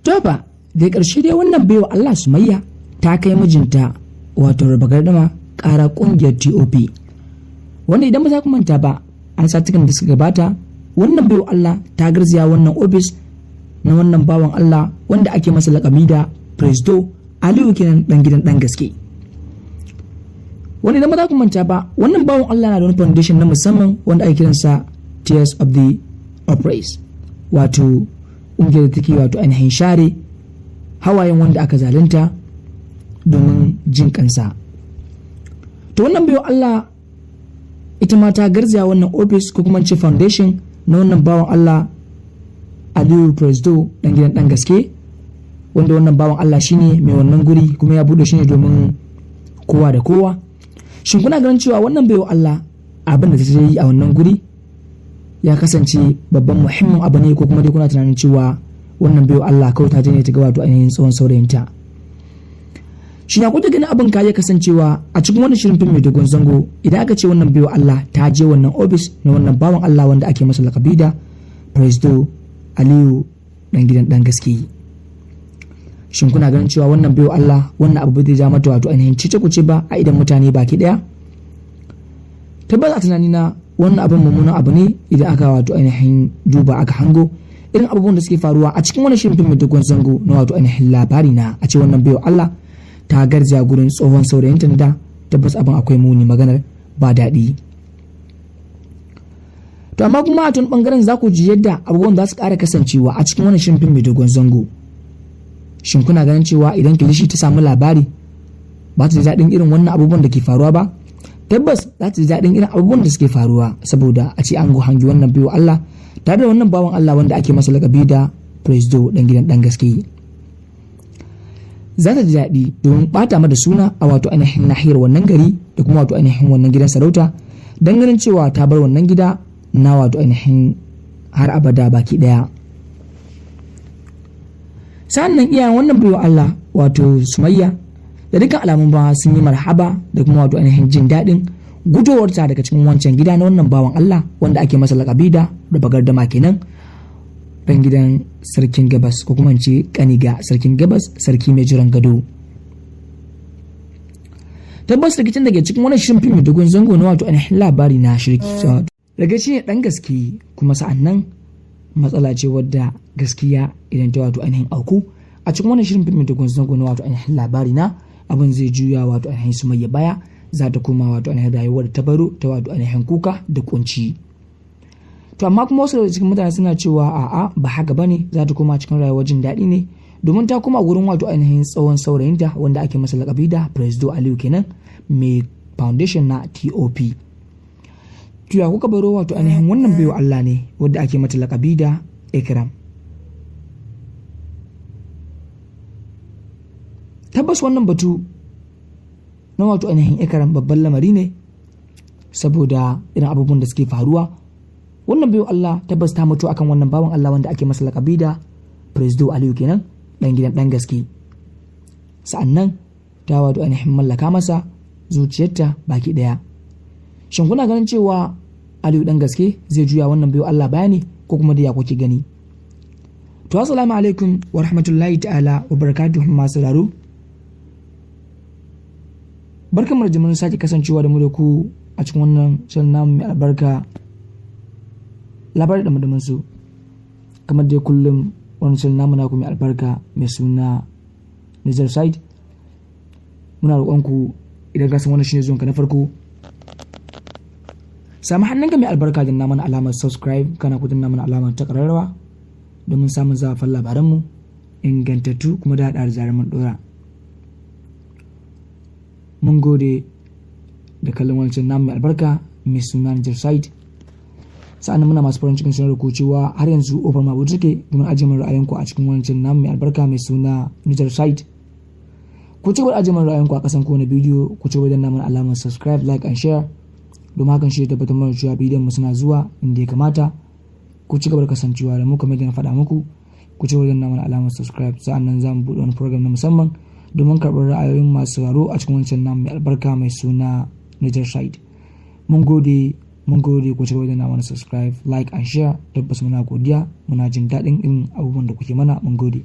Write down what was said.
Tofa da ƙarshe dai wannan baiwa Allah Sumayya ta kai mijinta, wato Raba Gardama, ƙara ƙungiyar TOP, wanda idan ba za ku manta ba, an satukan da suka gabata wannan baiwa Allah ta garzaya wannan ofis na wannan bawan Allah wanda ake masa laƙabi da Presdo Aliyu kenan, dan gidan dan gaske, wanda idan ba za ku manta ba, wannan bawan Allah na da wani foundation na musamman wanda ake kiransa Tears of the Oppressed, wato ƙungiyar da take wato ainihin share hawayen wanda aka zalunta domin jin kansa. To wannan baiwa Allah ita ma ta garzaya wannan ofis, ko kuma ce foundation, na wannan bawan Allah Aliyu Presdo, dan gidan dan gaske, wanda wannan bawan Allah shine mai wannan guri kuma ya bude shi ne domin kowa da kowa. Shin kuna ganin cewa wannan baiwa Allah abin da ta yi a wannan guri ya kasance babban muhimmin abu ne, ko kuma dai kuna tunanin cewa wannan baiwa Allah kawai ta je ne ta ga wato ainihin tsohon saurayinta? Shi na kuka ganin abin ka ya kasancewa a cikin wannan shirin fim mai dogon zango, idan aka ce wannan baiwa Allah ta je wannan ofis na wannan bawan Allah wanda ake masa lakabi da Presdo Aliyu, dan gidan dan gaske? Shin kuna ganin cewa wannan baiwa Allah, wannan abu zai ja mata wato ainihin cece kuce ba a idan mutane baki daya? Tabbas a tunanina wannan abin mummunan abu ne idan aka wato ainihin duba aka hango irin abubuwan da suke faruwa a cikin wannan shirin fim mai dogon zango na wato ainihin Labari Na, a ce wannan baiwa Allah ta garzaya gurin tsohon saurayinta da. Tabbas abin akwai muni, maganar ba daɗi. To amma kuma a tun bangaren za ku ji yadda abubuwan za su ƙara kasancewa a cikin wannan shirin fim mai dogon zango. Shin kuna ganin cewa idan Kilishi ta samu labari ba ta ji daɗin irin wannan abubuwan da ke faruwa ba? Tabbas za ta ji daɗin irin abubuwan da suke faruwa, saboda a ce an hangi wannan baiwa Allah tare da wannan bawan Allah wanda ake masa lakabi da Presdo, dan gidan dan gaske. Za ta ji daɗi domin ɓata mata suna a wato ainihin nahiyar wannan gari da kuma wato ainihin wannan gidan sarauta, don ganin cewa ta bar wannan gida na wato ainihin har abada baki ɗaya. Sa'an nan iyayen wannan baiwa Allah, wato Sumayya, da dukkan alamun ba sun yi marhaba da kuma wato ainihin jin daɗin gudowarta daga cikin wancan gida na wannan bawan Allah wanda ake masa lakabi da Raba Gardama kenan, dan gidan sarkin gabas, ko kuma ce kaniga sarkin gabas, sarki mai jiran gado. Tabbas rikicin da ke cikin wannan shirin fim mai dogon zango na wato ainihin Labari Na shirki daga shi ne dan gaske, kuma sa'an nan matsala ce wadda gaskiya idan ta wato ainihin auku a cikin wannan shirin fim mai dogon zango na wato ainihin Labari Na, abin zai juya wato ainihin Sumayya baya, za ta koma wato ainihin rayuwar da ta baro ta wato ainihin kuka da kunci. To amma kuma wasu daga cikin mutane suna cewa a'a, ba haka bane, za ta koma cikin rayuwar jin daɗi ne, domin ta koma gurin wato ainihin tsohon saurayinta wanda ake masa lakabi da Presdo Aliyu kenan, mai foundation na TOP. To ya kuka baro wato ainihin wannan baiwa Allah ne wadda ake mata lakabi da Ikram? Tabbas wannan batu na wato ainihin Ikram babban lamari ne, saboda irin abubuwan da suke faruwa. Wannan baiwa Allah tabbas ta mutu akan wannan bawan Allah wanda ake masa lakabi da Presdo Aliyu kenan, dan gidan dan gaske. Sa'annan ta wato ainihin mallaka masa zuciyarta baki daya. Shin kuna ganin cewa Aliyu dan gaske zai juya wannan baiwa Allah bayani, ko kuma da ya kuke gani? To assalamu alaikum wa rahmatullahi ta'ala wa barakatuhu. Masu sauraro, barkanmu da jimirin sake kasancewa da mu da ku a cikin wannan shirin namu mai albarka, Labari da madamin su. Kamar dai kullum, wani shirin namu naku mai albarka mai suna Niger Side. Muna roƙonku, idan ka san wannan shine zuwanka na farko, sami hannunka mai albarka, danna mana alamar subscribe, kana ku danna mana alamar ta ƙararrawa domin samun zafin labaranmu ingantattu kuma da haɗa da zarar mun ɗora. Mun gode da kallon wancan namu mai albarka mai suna Niger Side. Sa'an muna masu farin cikin sanar da ku cewa har yanzu ofar mabu take domin ajiye mana ra'ayinku a cikin wancan namu mai albarka mai suna Niger Side. Ku ci gaba da ajiye mana ra'ayinku a kasan kowane bidiyo, ku ci gaba da danna mana alamar subscribe, like and share, domin hakan shi tabbatar mana cewa bidiyon mu suna zuwa inda ya kamata. Ku ci gaba da kasancewa da mu. Kamar yadda na faɗa muku, ku ci gaba da danna mana alamar subscribe. Sa'an nan za mu buɗe wani program na musamman domin karɓar ra'ayoyin masu sauraro a cikin wancan namu mai albarka mai suna Niger Side. Mun gode, mun gode. Ku ci gaba da mana subscribe, like and share. Tabbas muna godiya, muna jin daɗin irin abubuwan da kuke mana. Mun gode.